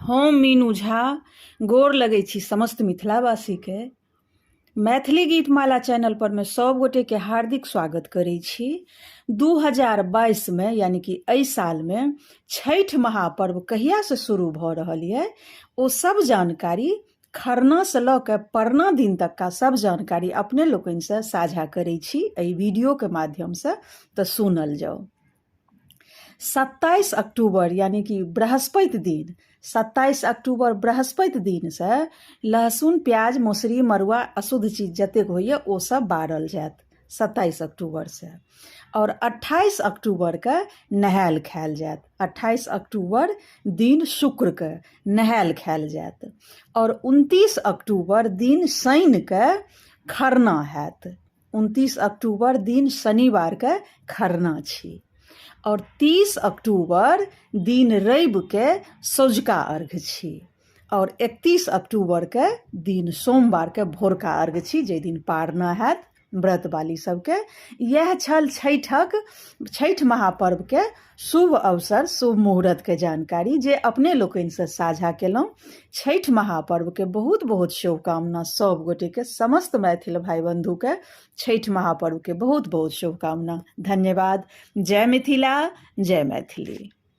हम मीनू झा गोर लगै छी समस्त मिथिलावासीके। मैथिली गीतमाला चैनल पर मे सब गोटे के हार्दिक स्वागत करै छी। 2022 मे यानी कि एहि साल मे छठि महापर्व कहिया से शुरू भऽ रहल यऽ ओ सब जानकारी खरना से लऽ के परना दिन तक का सब जानकारी अपने लोकनि से साझा करै छी एहि वीडियो के माध्यम से, तऽ सुनल जाउ। 27 अक्टूबर यानी कि बृहस्पति दिन, 27 अक्टूबर बृहस्पति दिन से लहसुन प्याज मसुरी मड़ुआ अशुद्ध चीज जतेक होइए ओ सब बारल जायत 27 अक्टूबर से। और 28 अक्टूबर के नहायल खायल जायत। 28 अक्टूबर दिन शुक्र के नहायल खायल जायत। और 29 अक्टूबर दिन शनि के खरना हैत। 29 अक्टूबर दिन शनिवार के खरना छी। और 30 अक्टूबर दिन रवि के सौझका अर्घ छी। और 31 अक्टूबर के दिन सोमवार के भोरका अर्घ छी, जाहि दिन पारना हैत व्रत वाली सबके। इएह छल छठि महापर्व के शुभ अवसर शुभ मुहूर्त के जानकारी जे अपने लोकनि से साझा केलहुँ। छठि महापर्व के बहुत बहुत शुभकामना सब गोटे के, समस्त मैथिल भाई बंधु के छठि महापर्व के बहुत बहुत शुभकामना। धन्यवाद। जय मिथिला, जय मैथिली।